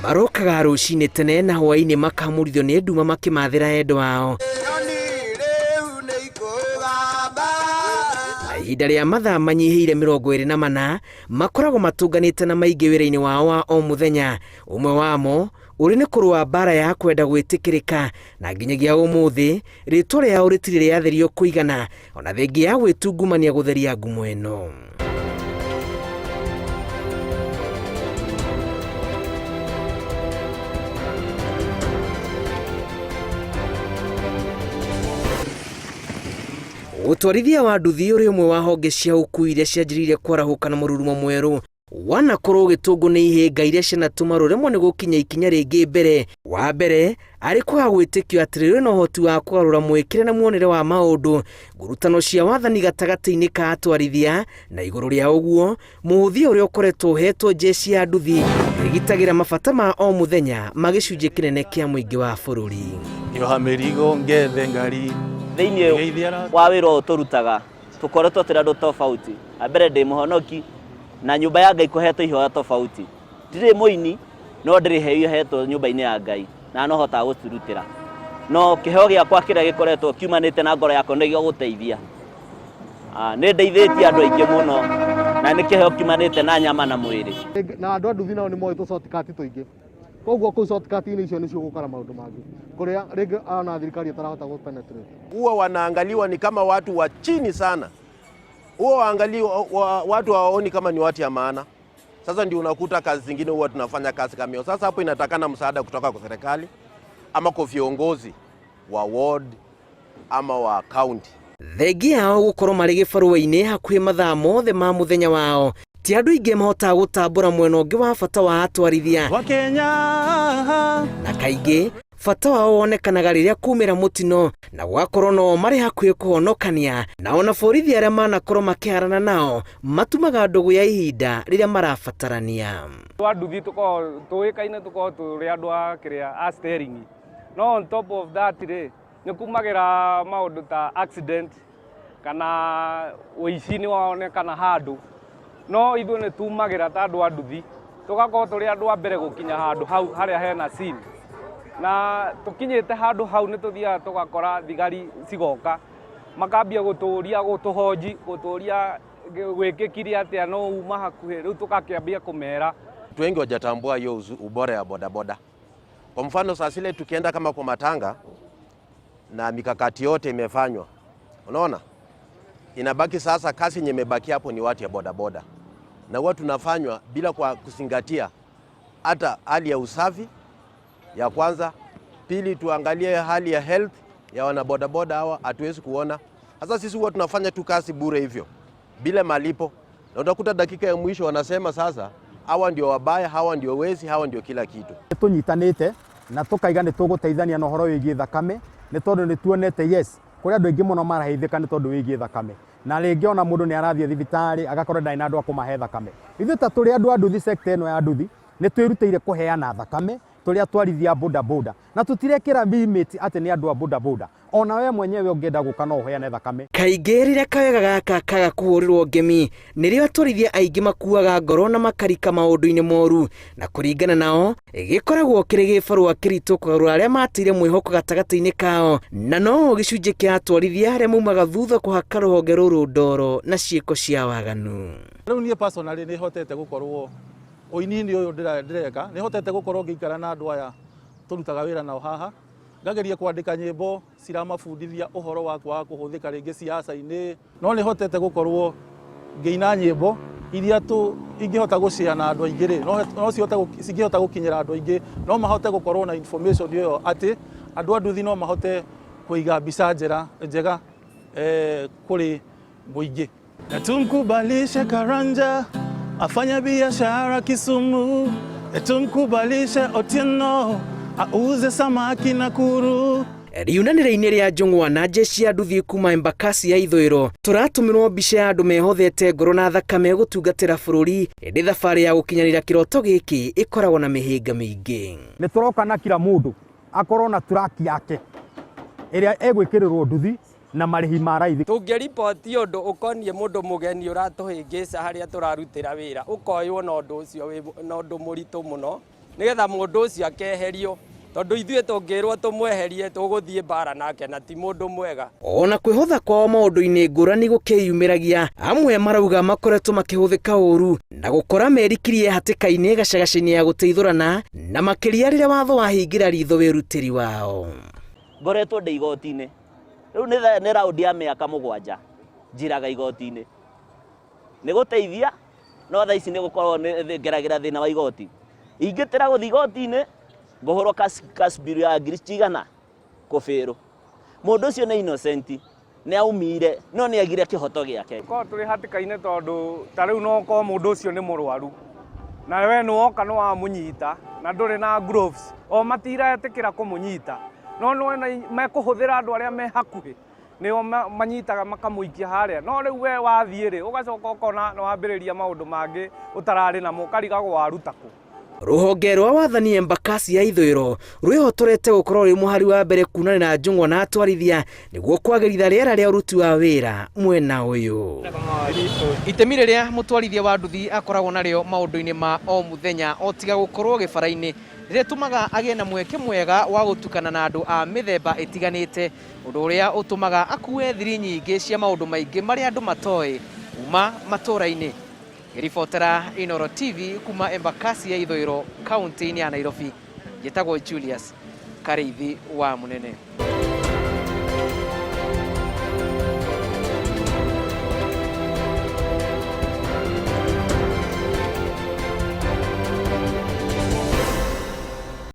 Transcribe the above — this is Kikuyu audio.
Marokaga rũcinĩ tene na hwaĩ-inĩ makamũrithio nĩ nduma makĩmathĩra endwa ao. Na ihinda rĩa mathaa manyihĩire 24 makoragwo matũnganĩte na maingĩ wĩra-inĩ wao wa o mũthenya. Ũmwe wamo ũrĩ nĩ kũrũa mbara ya kwenda gwĩtĩkĩrĩka, na nginyagia ũmũthĩ rĩtwa rĩao rĩtirĩ rĩatherio kũigana, ona thengia ya gwĩtungumania gũtheria ngumo ĩno. Ũtwarithia wa nduthi ũrĩ ũmwe wa honge cia ũkui iria cianjĩrĩirie kwarahũka na mũrurumo mwerũ wanakorwo ũgĩtũngwo nĩ ihĩnga iria cianatũma rũremwo nĩ gũkinya ikinya rĩngĩ mbere. Wa mbere arĩ kwaga gwĩtĩkio atĩ rũrĩ na ũhoti wa kũgarũra mwĩkĩre na muonere wa maũndũ, ngurutano cia wathani gatagatĩ-inĩ ka atwarithia, na igũrũ rĩa ũguo mũhũthia ũrĩa ũkoretwo ũhetwo jeshi ya nduthi ĩgitagĩra mabata ma o mũthenya ma gĩcunjĩ kĩnene kĩa mũingĩ wa bũrũri. Njoha mĩrigo ngethe ngari. Thĩinĩ wa wĩra ũyũ tũrutaga tũkoretwo tũrĩ andũ tofauti. Wa mbere ndĩ mũhonoki na nyũmba ya Ngai kũhetwo iheo tofauti. Ndirĩ mũini no ndĩrĩ heo hetwo nyũmba-inĩ ya Ngai na no hotaga gũcirutĩra. No kĩheo gĩakwa kĩrĩa gĩkoretwo kiumanĩte na ngoro yakwa nĩ gĩa gũteithia. Nĩ ndeithĩtie andũ aingĩ mũno na nĩ kĩheo kiumanĩte na nyama na mwĩrĩ. Na andũ a nduthi nao nĩ moĩ tũ shortcut tũingĩ, koguo kũu shortcut-inĩ icio nĩcio gũkora maũndũ mangĩ kũrĩa rĩngĩ ona thirikari ĩtarahota gũ penetrate. Huwa wanaangaliwa ni kama watu wa chini sana, huwa waangaliwa watu hawaoni kama ni watu ya maana. Sasa ndio unakuta kazi zingine huwa tunafanya kazi kama hiyo. Sasa hapo inatakana msaada kutoka kwa serikali ama kwa viongozi wa ward ama wa county. Thengia yao gũkorwo marĩ gĩbarũa-inĩ hakuhĩ mathaa mothe ma mũthenya wao, ti andũ aingĩ mahotaga gũtambũra mwena ũngĩ wa bata wa atwarithia. Wa Kenya. Na kaingĩ bata wao wonekanaga rĩrĩa kumĩra mũtino na gũgakorwo no marĩ hakuhĩ kũhonokania, na ona borithi arĩa manakorwo makĩharana nao matumaga ndũgũ ya ihinda rĩrĩa marabatarania. Twa nduthi tũkoragwo tũĩkaine, tũkoragwo tũrĩ andũ a kĩrĩa a steering, no on top of that rĩ, nĩ kumagĩra maũndũ ta accident kana ũici nĩ wonekana handũ, no ithuĩ nĩ tumagĩra ta andũ a nduthi, tũgakorwo tũrĩ andũ a mbere gũkinya handũ hau harĩa hena scene, na tũkinyĩte handũ hau nĩ tũthiaga tũgakora thigari cigoka, makambia gũtũria, gũtũhoji, gũtũria gwĩkĩkire atĩa, no uma hakuhĩ, rĩu tũgakĩambia kũmera. Watu wengi hawajatambua hiyo ubora ya bodaboda. Kwa mfano saa zile tukienda kama kwa matanga na mikakati yote imefanywa, unaona inabaki sasa kazi yenye imebaki hapo ni watu ya bodaboda, na huwa tunafanywa bila kwa kuzingatia hata hali ya usafi ya kwanza, pili tuangalie hali ya health ya wana bodaboda hawa, hatuwezi kuona. Sasa sisi huwa tunafanya tu kazi bure hivyo bila malipo, na utakuta dakika ya mwisho wanasema sasa hawa ndio wabaya, hawa ndio wezi, hawa ndio kila kitu. Tunyitanite na tukaiga ni tuguteithania na uhoro wigie thakame, ni tondu ni tuonete yes kuri andu aingi muno maraheithika ni tondu wigie thakame, na ringi ona mundu ni arathie thibitari agakorwo ndari na andu a kumahe thakame. Ithuĩ ta tũrĩ andũ a nduthi, sector ĩno ya nduthi nĩ twĩrutĩire kũheana thakame tũrĩ atwarithia a boda boda, na tũtirekĩra limit atĩ nĩ andũ a boda boda. Ona we mwenyewe ũngĩenda gũka no ũheane thakame. Kaingĩ rĩrĩa kawega gaka kaga kũhũrĩrwo ngemi, nĩrĩo atwarithia aingĩ makuaga ngoro na makarika maũndũ-inĩ moru, na kũringana nao gĩkoragwo kĩrĩ gĩbarũa kĩritũ kũgarũra arĩa mateire mwĩhoko gatagatĩ-inĩ kao, na no gĩcunjĩ kĩa atwarithia arĩa maumaga thutha kũhaka rũhonge rũrũ ndoro na ciĩko cia waganu. Rĩu niĩ personally nĩ hotete gũkorwo ũini-inĩ ũyũ ndĩreka, nĩ hotete gũkorwo ngĩikara na andũ aya tũrutaga wĩra nao haha, ngageria kwandĩka nyĩmbo ciramabundithia ũhoro wa kwaga kũhũthĩka rĩngĩ siasa-inĩ, no nĩ hotete gũkorwo ngĩina nyĩmbo iria tu ingĩhota gũshare na andũ aingĩ rĩ, no cihote cingĩhota gũkinyĩra andũ aingĩ, no mahote gũkorwo na information ĩyo atĩ andũ a nduthi no mahote kũiga mbica njega kũrĩ mũingĩ. Na tumkubalishe Karanja afanye biashara Kisumu, na tumkubalishe Otieno auze samaki Nakuru. Riunanĩra-inĩ rĩa njũng'wa na jeshi ya nduthi kuma Embakasi ya ithũĩro, tũratũmĩrwo mbica ya andũ mehothete ngoro na thakame gũtungatĩra bũrũri, ĩndĩ thabarĩ ya gũkinyanĩra kĩroto gĩkĩ ĩkoragwo na mĩhĩnga mĩingĩ. Nĩ tũroka na kila mũndũ akorwo na truck yake ĩrĩa ĩgwĩkĩrĩrwo nduthi na marĩhi ma raithi. Tũngĩriboti ũndũ ũkoniĩ mũndũ mũgeni ũratũhĩngĩca harĩa tũrarutĩra wĩra, ũkoywo na ũndũ ũcio na ũndũ mũritũ mũno. Nĩgetha mũndũ ũcio akeherio, tondũ ithuĩ tũngĩrwo tũmweherie tũgũthiĩ mbara nake na ti mũndũ mwega. Ona kwĩhotha kwao maũndũ-inĩ ngũrani gũkĩyumĩragia, amwe marauga makoretwo makĩhũthĩka ũru na gũkora merikirie hatĩka-inĩ gacagaca-inĩ ya gũteithũrana, na makĩria rĩrĩa watho wahingĩra ritho wĩrutĩri wao. Ngoretwo ndĩ igoti-inĩ rĩu nĩ raundi ya mĩaka 7 njiraga igoti-inĩ nĩ gũteithia, no thaa ici nĩ gũkorwo ngeragĩra thĩna wa igoti. Ingĩtĩra gũthiĩ igoti-inĩ ngũhũrwo cash bill ya ngiri cigana kũbĩrũ. Mũndũ ũcio nĩ innocent, nĩ aumire no nĩ agire kĩhoto gĩake. Korwo tũrĩ hatĩka-inĩ tondũ ta rĩu no ũkorwo mũndũ ũcio nĩ mũrwaru na we nĩ woka nĩ wamũnyita na ndũrĩ na gloves, o matiretĩkĩra kũmũnyita, no nĩwona mekũhũthĩra andũ arĩa me hakuhĩ nĩo manyitaga makamũikia harĩa. No rĩu we wathiĩ rĩ, ũgacoka ũkona nĩ wambĩrĩria maũndũ mangĩ ũtararĩ namo, ũkarigagwo waruta kũ. Rũhonge rwa wathani Embakasi ya ithũĩro rwĩhotorete gũkorwo rwĩ mũhari wa mbere kuunana na njũng'wa na atwarithia nĩguo kwagĩritha rĩera rĩa ũruti wa wĩra mwena ũyũ. Itemi rĩrĩa mũtwarithia wa nduthi akoragwo narĩo maũndũ-inĩ ma o mũthenya o tiga gũkorwo gĩbara-inĩ rĩtũmaga agĩe na mweke mwega wa gũtukana na andũ a mĩthemba ĩtiganĩte, ũndũ ũrĩa ũtũmaga akue thiri nyingĩ cia maũndũ maingĩ marĩa andũ matoĩ kuma matũũra-inĩ. Ngĩribotera Inooro TV kuma Embakasi ya ithũĩro kaunti-inĩ ya Nairobi, njĩtagwo Julius Karĩithi wa Mũnene.